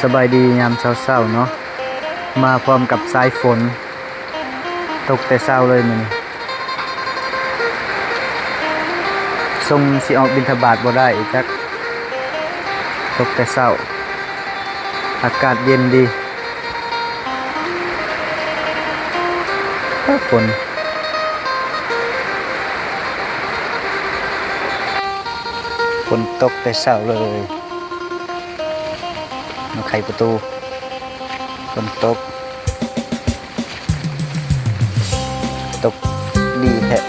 ສະບາຍດີຍາມເຊົ້າໆເນາະ ມາພ້ອມກັບສາຍຝົນ ຕົກແຕ່ເຊົ້າເລີຍມື້ນີ້ ຊົງຊິອອກບິນທະບາດບໍ່ໄດ້ຈັກ ຕົກແຕ່ເຊົ້າ ອາກາດເຢັນດີ ຝົນ ຝົນຕົກແຕ່ເຊົ້າເລີຍ. ມາໄຂປະຕູ ຝົນຕົກ ຕົກດີແທ້